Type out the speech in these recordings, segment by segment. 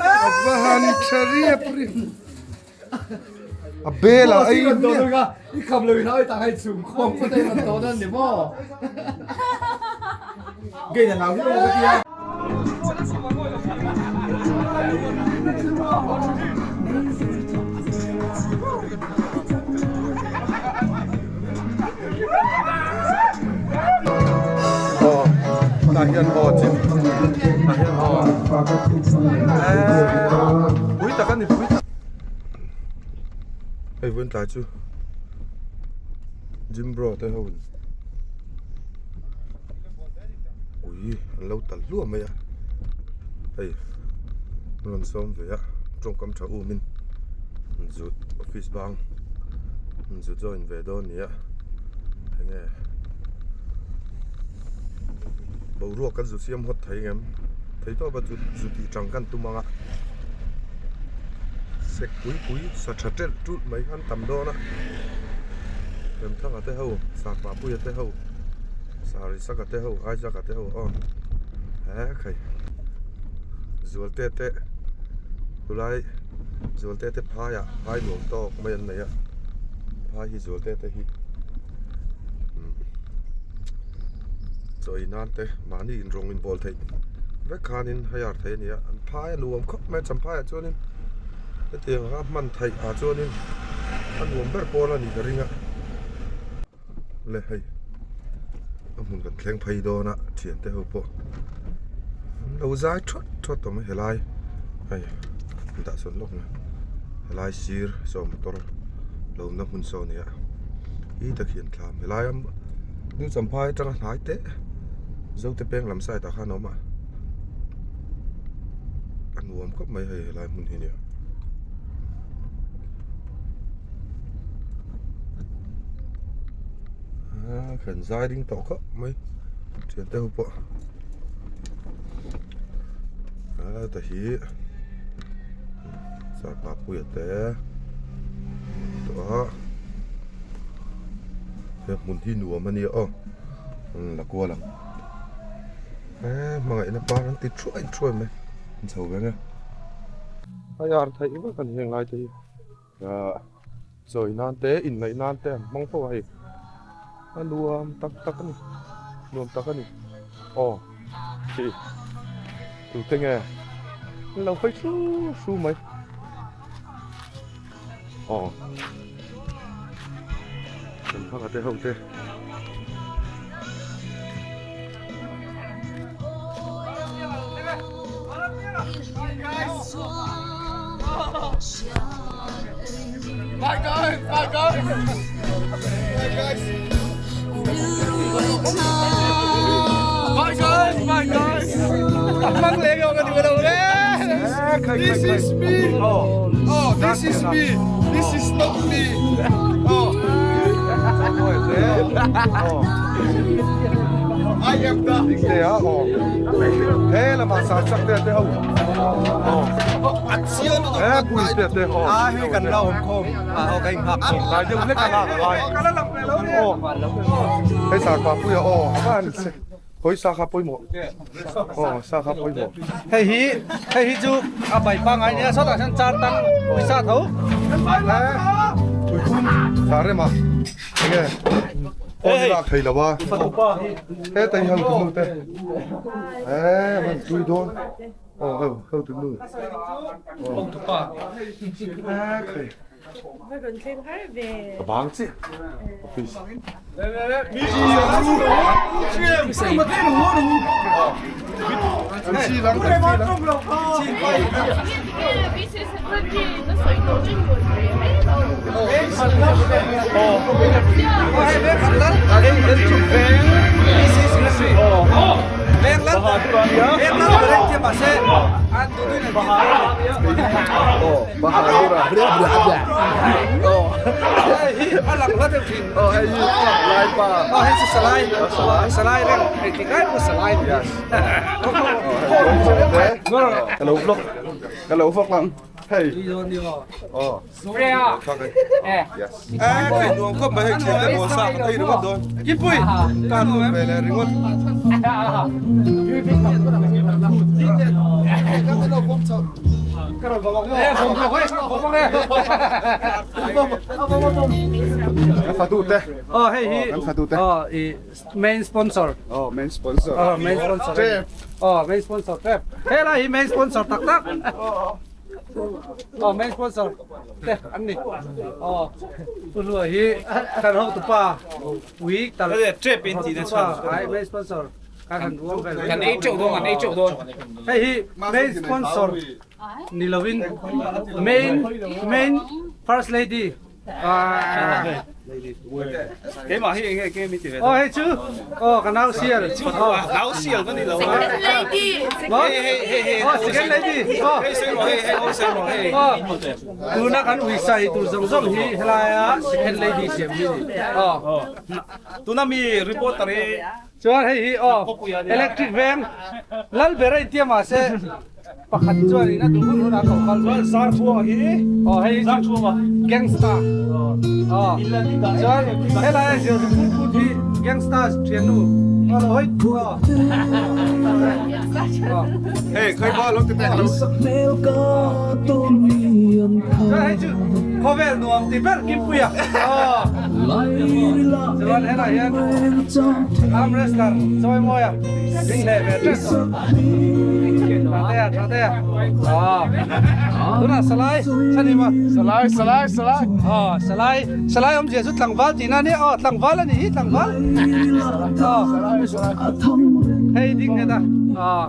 A va han tha riap riap. A bel a ei miah. I kham lo in ai tak hei chhung khawm phawt ei rawn tawn a ni maw? Gain a nau hi ka tia. Aw tah hian aw chim tah hian aw pui tak a ni pui tak hei vawiin tlai chu gym bro te ho in ui an lo tal hluah mai a hei an rawn sawm ve a tawngkam tha um in zut office bang zu join ve dawn nia enge boruak kan zu siam hawt thei ngem thei tawp a zu zu tih tang kan tum anga sek pui pui sa tha telh tulh mai khan tam dawn a Remthanga te ho Sakpapuia te ho Sarisaka te ho Isaac-a te ho aw he khai Zualte te tulai Zualte te phaiah phai nuam tawk mai an nei a phai hi Zualte te hi chawi nan te mahni inrawng inbawl theih vek khanin hire theih a ni a an phai a nuam khawp mai a champhaiah chuanin hetiang anga hman theih ah chuanin a nuam ber pawl a nih ka ring a le hei a hmun kan thleng phei dawn a thian te ho pawh an lo zai thawt thawt awm a helai hei an dah sawn lawk mai helai sir saw motor lo awmna hmun saw a ni a hi tak hian thlam helai a new champhai atanga hnai teh zote peng lam side ah khan a awm a a nuam khawp mai hei helai hmun hi nia. A kan zai ding tawh khawp mai thian te ho pawh a ta hi sapa puia te tawh a he hmun hi nuam a nia aw la kual ang e hmangaihna par an ti thuai thuai mai an chho ve nge a yar theih vek a ni heng lai te hi. Ahh chawi nan te inneih nan te an hmang fo a hei a nuam tak tak a ni nuam tak a ni aw khi tute nge an lo hawi hru hru mai aw kan phak a te ho te. Bye guys, bye guys. Bye guys. Bye guys, bye guys. Mang leh ka ni lo le. This is me. Oh, this is me. This is not me. Oh. I am the Te a aw. He lamah sa chak te te ho. Aw. He pui te te aw. A hei kan la awm khawm a ho ka inghak khawm. Lai deuh hlek a nghak a ngai. Aw. Hei sa pa pui a aw. A va han se. Hawi sa kha pawimawh. Aw sa kha pawimawh. Hei hi hei hi chu a bai pangai nia sawtah hian char tang pawisa tho. He pui sa rem a. Enge phone hi lak thei lo a. He tei ho tu nu te. He van tui dawn. Aw ho ho tu nu. Aw tu pa. He khai. Ka bang chiah office. Ka lo vlog ka lo vlog lang. Hei. Aw. Yes. Eh, kai nuam khawp mai hei thian te bawl sa kan ei ringawt dawn. Kipui! Ka lut ve leh ringawt. Kan fatu te. Aw hei hi. Kan fatu te. Aw i main sponsor. Aw main sponsor. Aw main sponsor. Aw main sponsor trep. Helai hi main sponsor tak tak. Aw main sponsor te an ni. Aw Pu Hlua hi kan hotupa ui tal Trep in tih na chhan. Ai main sponsor kan han ruang vel. Kan ei teuh dawn kan ei teuh dawn. Hei hi main sponsor ni lovin main main first lady Keimah hi enge ke mi ti ve. Aw hei chu aw ka nau sial. Nau sial ka ni lo. Second lady. Hei hei hei hei. Aw second lady. Aw hei sei rawh hei hei aw sei rawh hei. Aw tuna kan ui sai tur zawng zawng hi helaia second lady siam hi ni. Aw tuna mi reporter hi chuan hei hi aw electric veng lal ber a intia mahse pakhat chuan in a duh hun hun a ko kal chuan Zarchhuanga hi aw hei hi Zarchhuanga gangster aw chuan helai a zir put put hi gangster thiannu aw lo hawi aw Hei khai ba lo ti teh lo. Chuan hei chu khawvel nuam ti ber Kimpuia aw chuan helai hian arm wrestler Chawimawia ding leh ve tep tawh Thatea Thatea aw tunah Salai chhan him a Salai Salai Salai aw Salai Salai awmzia chu tlangval tihna a nia aw tlangval a nih hi tlangval aw hei ding nghet a aw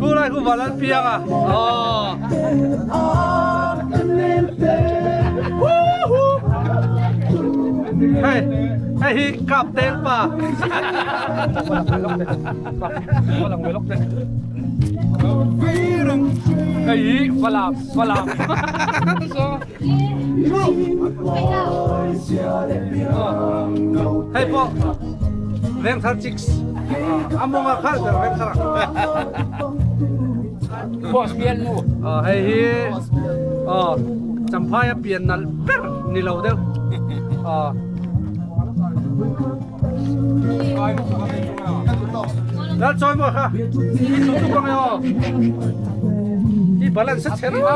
Khulai khu val an piang a aw Hei hei hi kap tel pa Hei hi falam falam Hei pawh Vengthar chicks a mawng a khal ber Vengthar Boss bial nu. Hei hi Champhai a pian nalh ber ni lo deuh. Lal chawi maw kha i thu tuk ang e aw. I balance a chhe reuh.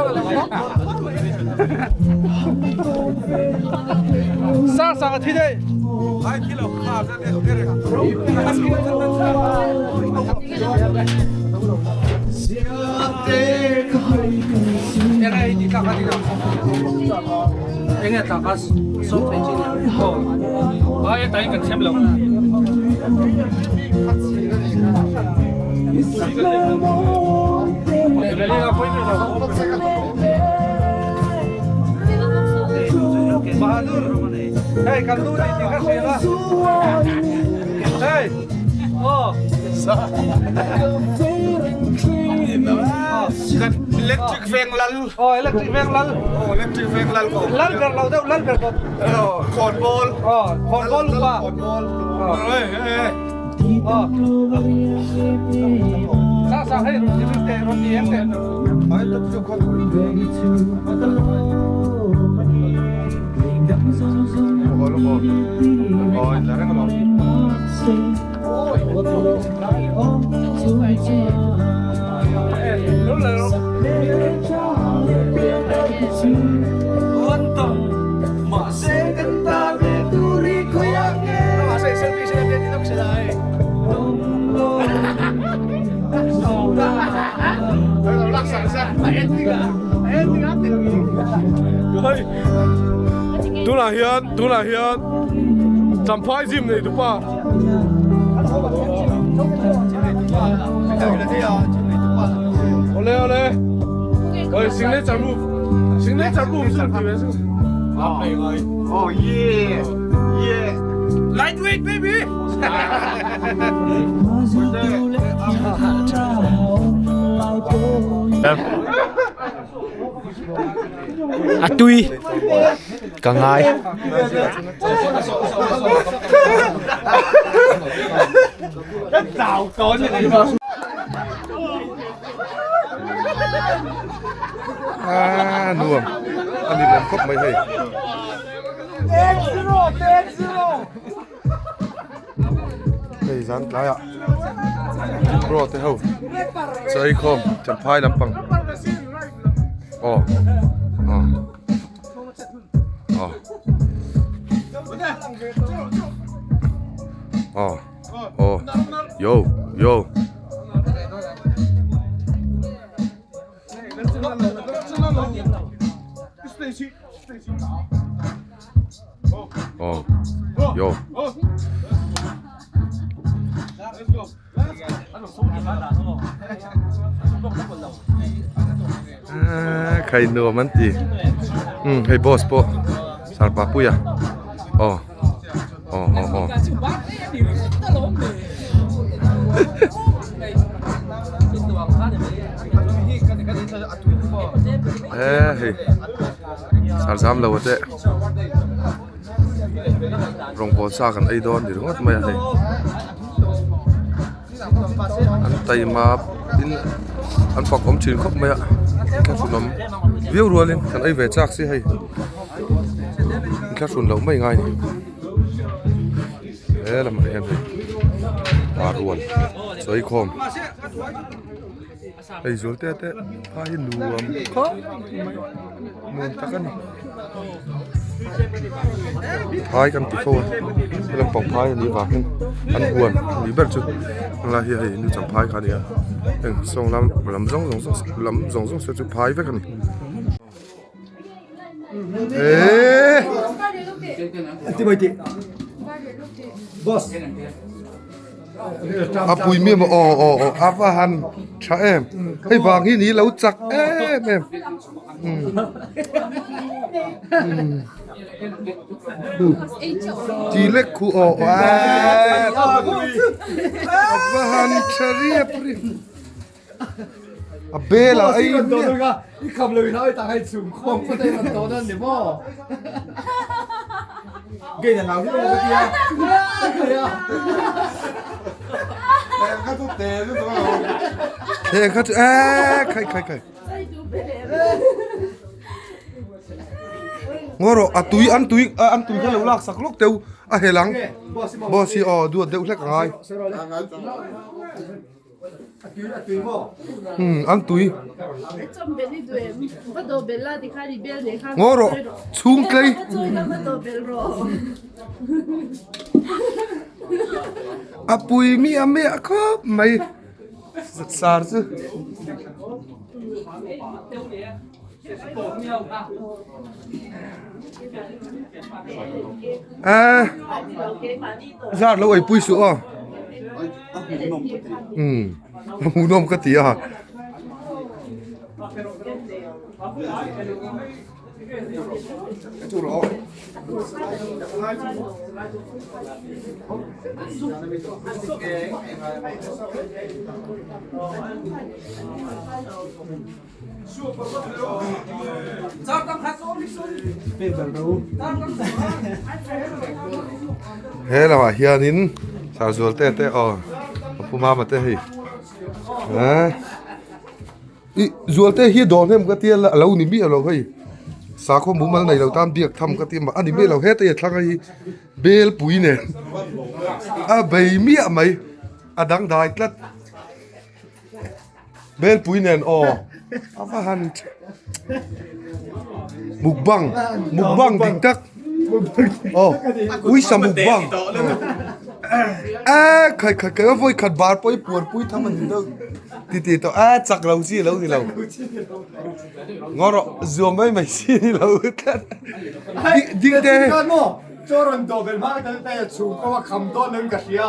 Sang sang a thi daih. Ai thi lo kha Enge tla kha sawm thei chi ni aw. Ai tai kan chem lo. Bahadur hei kan lu ni tih kha hria la. Hei aw. Kan electric veng lal. Aw electric veng lal. Aw electric veng lal ko. Lal ber lo deuh lal ber bawk. Aw khawn bawl. Aw khawn bawl upa. Khawn bawl. Hey hey. Aw. Sang sang hei rawn ti teh rawn ti em teh. Ai tak chu khawn. Aw lo maw. Aw in la reng alawm. Tunah hian tunah hian Champhai gym nei tupa Ole ole Oi signature move signature move chu ti ve chu Oh yeah yeah Lightweight baby A tui ka ngai. A nuam a ni mawm khawp mai hei. Hei zan tlaiah bro te ho chaw ei khawm champhai lampang aw aw aw aw aw yo yo. Aw yo. Khai nuam an ti um hei boss pawh sarpa puia aw aw aw aw. He hei sarzam lo te rawngbawl sa kan ei dawn ni ringawt mai a hei an taima in an fak awm thin khawp mai a thlahrun awm viau rualin kan ei ve chak si hei thlahrun loh mai ngai a ni he lamah hian hei pa rual sawi khawm. Hei zual te te a hi nuam khawp mai nuam tak a ni phai kan ti fo a he lampang phai a nih vang hian an huan ni ber chu helai hi hei nu champhai kha a ni a heng sawng lam lam zawng zawng lam zawng zawng saw chu phai vek a ni. Eee A pui mi maw aw aw aw a va han tha em hei vang hi ni lo chak em em ti lek khu aw aw a va han tha riap riap. A bel ah ei miah. I kham lo in ai tang hei chung khawm khaw te rawn tawn an ni maw? Gate a nau hi ka tia. Theng kha chu te lutuk a lo. Theng kha chu eee khai khai khai. Ngaw rawh a tui an tui an tui kha lo lak sak lawk teu a hel ang. Boss hi aw duat deuh hlek a ngai. Umm an tui. Ngaw rawh chhung tlei. A pui miah miah khawp mai sar chu. Eee zar lo ei pui suh aw. Umm a hmuhnawm ka ti a. He lamah hianin sarzual te te aw a pu mama te hei eh ih zual te hi dawr hnem ka tia a lo ni miah lo hei sakhaw mumal nei lo tan biak tham ka tia a ni miah lo heta hi a thlang a hi bel pui nen a bei miah mai a dangdai tlat. Belpui nen aw a va han mukbang mukbang dik tak aw uisa mukbang a khai khai khai a vawi khat bar pawh i puar pui tham a ni deuh ti ti tawh a chak lo chi a lo ni lo ngaw rawh zuam mai mai chi a ni lo tlat ding te Chaw rawn dawh belh hma ka tal ta chhungkaw a kham dawn lo in ka hria.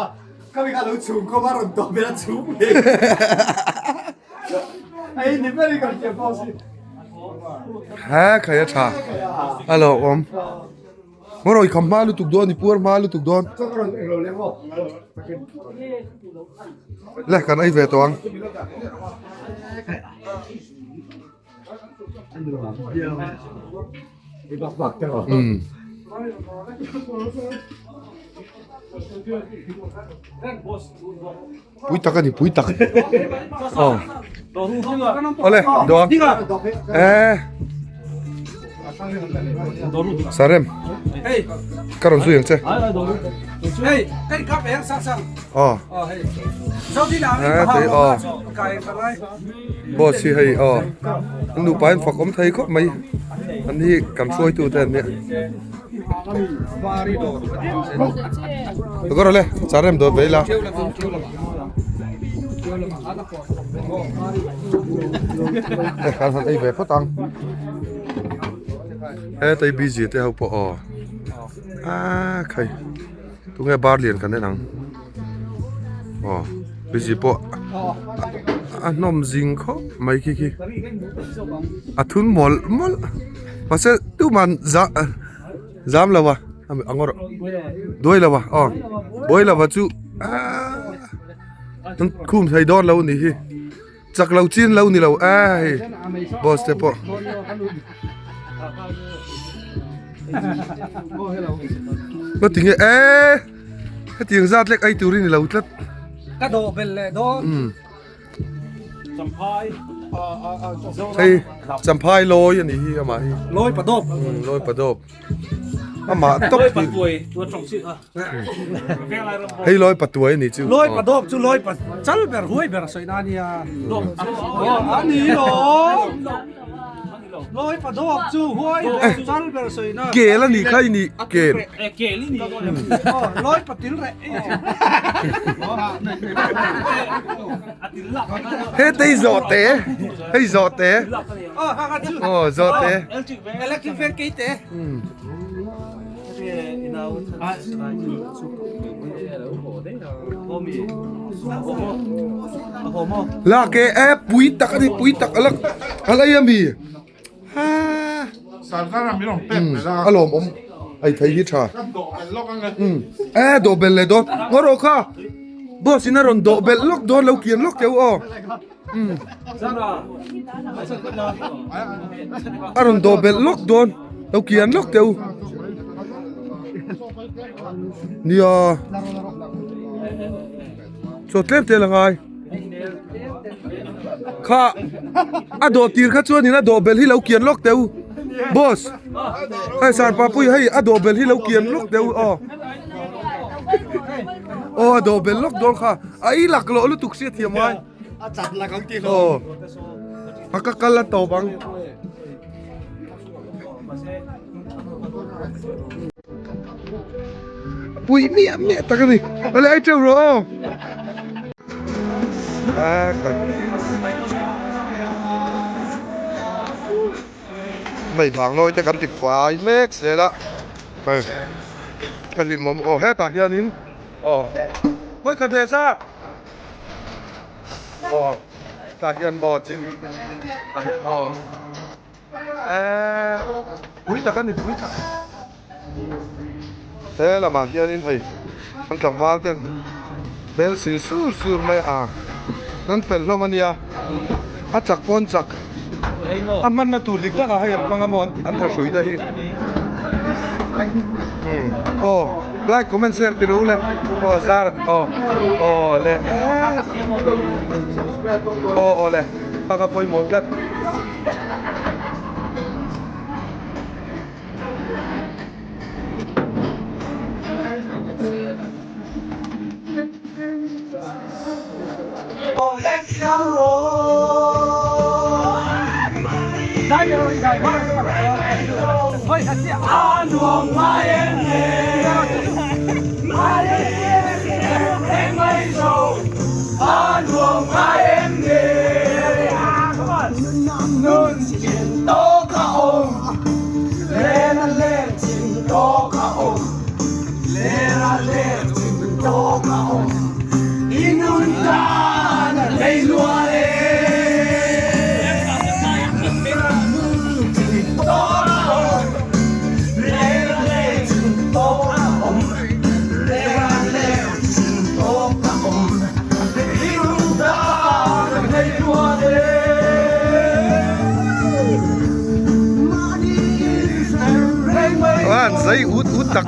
Ka mi kha lo chhung khawm a rawn tawp vel a chhung ve. Ei ni ber in ka hria pawh si. Ha khai a tha. A lo awm. Mo roi kham hma lutuk dawn i puar hma lutuk dawn. Le kan ei ve tawh ang. Umm. Pui tak a ni pui tak aw awle dawng eh Sarem ka rawn zui ang che aw eh aw boss hi hei aw an nupa in fak awm thei khawp mai an hi kan hruaitu te an nia. Kawr le charem dawt ve ila eh kan han ei ve phawt ang hetai busy te ho pawh aw ah khai tunge bar lian kan en ang aw busy pawh a hnawm zing khawp mai khi khi a thun mawlh mawlh mahse tuman za zam lo a a ngaw rawh duai lo a aw buai lo a chu aaa an khum thei dawn lo a nih hi chak lo chin lo ni lo a hei boss te pawh ngaw tinge eee hetiang zat lek ei tur hi ni lo tlat ka dawh belh leh dawn. Hei champhai lawi a nih hi amah hi. Lawi padawp. Lawi padawp. Amah tawp hi. Hei lawi patuai a nih chu. Lawi padawp chu lawi pa chal ber huai ber a sawi na a nia. A ni lo. Lawi padawp chu huai ber chal ber sawi na. Kel a nih kha i nih kel. Kel i nih. Lawi patil reh. Hetei zawhte hei zawhte aw zawhte electric fan keite lak e e pui tak a ni pui tak a la a la ei a mi. A lawmawm ei thei hi tha e dawh belh leh dawn ngaw rawh kha boss in a rawn dawh belh lawk dawn lo kian lawk teu aw a rawn dawh belh lawk dawn lo kian lawk teu nia chaw tlem te la ngai. Kha a dawh tir kha chuanin a dawh bel hi lo kian lawk teh u boss hei sar papui hei a dawh bel hi lo kian lawk teh u aw aw a dawh bel lawk dawn kha a i lak lawh lutuk sia thiam ngai aw a ka kal a tawp ang. Pui miah miah tak a ni awle ai teuh rawh aw hei vang lawi te kan ti fai mek zel a hei ka hlimawm aw hetah hianin aw vawikhat leh zat aw tah hian maw chin aw. Eee pui tak a ni pui tak he lamah hianin hei an tlangval ten hmel sil sur sur mai a an fel hlawm a nia a chak pawn chak a hmanna tur dik takah hei an hmang a maw an tha hrui te hi aw like comment share ti ru le aw zar aw aw le aw aw le ka pawimawh tlat. An zai ut ut tak.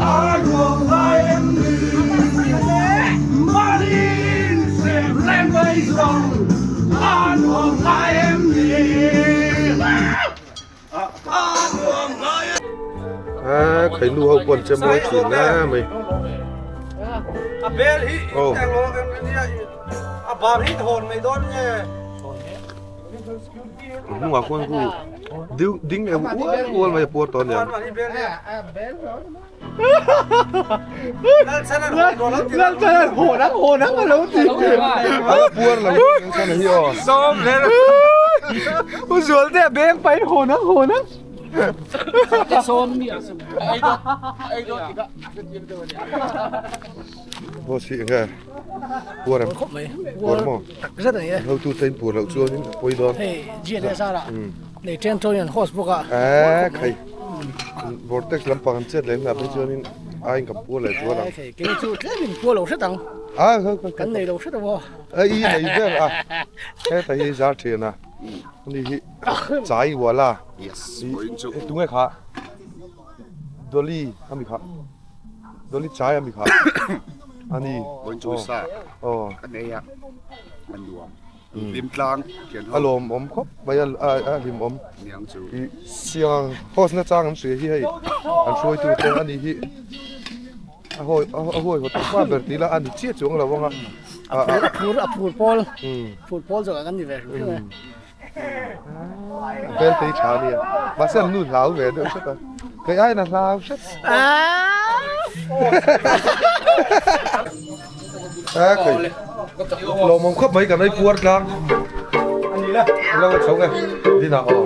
Khai nu ho pawh an che mawi thin hle mai. A bel hi a bar hi thawn mai dawn nge. Hnungah khuan khu ding leh ual ual mai a puar tawh aniang. Vortex lampang an chet leh hunah phei chuanin aiin kan puar leh zual ang. Kei chu tlemin puar lo hret ang. Kan nei lo hret ang aw. A i nei ber a. Heta hi zar thian a. Ani hi chai wala. Yes. Vawiin chu. Tunge kha? Dolly ami kha. Dolly chai ami kha. Ani. Vawiin chu sa. Aw. A nei a. A nuam. Hlim tlang thian ho. A lawmawm khawp mai a a hlimawm. Niang chu. I siang host na chang an hria hi hei an hruaitu te ani hi a hawi a hawi hawt pa ber tih lah a ni chiah chuang lo ang a. A phur a phur pawl phur pawl zawk ah kan ni ve hrim hrim e. A hmel te hi tha a nia mahse an nu hlau ve deuh hret a kei aiin a hlau hret. A khei lawmawm khawp mai kan ei puar tlang lo a chho e dinah aw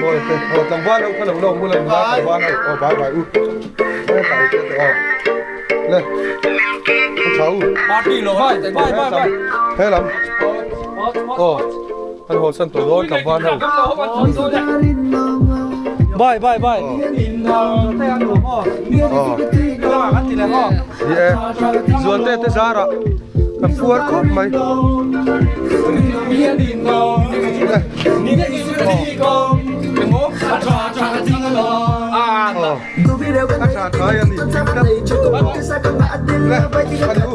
mawi te aw tlangval ho kha lo lawm bula nula tlangval ho aw bye bye u e tai te te aw le a tha u party lo bye bye bye bye he lam aw an haw san tawh dawn tlangval ho bye bye bye aw Ni e, Zualte te zarah kan puar khawp mai. A tha thlai a ni. Le, a ni u.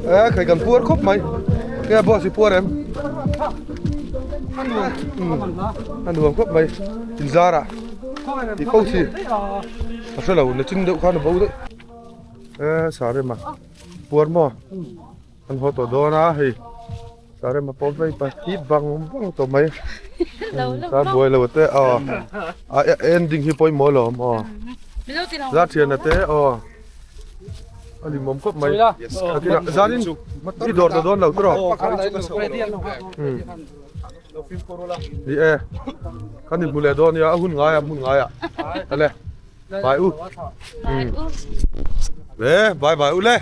E, khai kan puar khawp mai. Nge boss i puar em? A nuam khawp mai inzar ah tih fo chi a hre lo na chin deuh khan a bo daih e sarema puar maw an haw tawh dawn a hei sarema pawh vei pa hip vang vang tawh mai ta buai lo te aw a ending hi pawimawh alawm aw za thiana te aw. A limawm khawp mai. Zanin i dawr ta dawn lo tawh. Ni e. Kan inhmu leh dawn nia a hun ngai a hmun ngai a. Ale. Bye u. Le bye bye u le.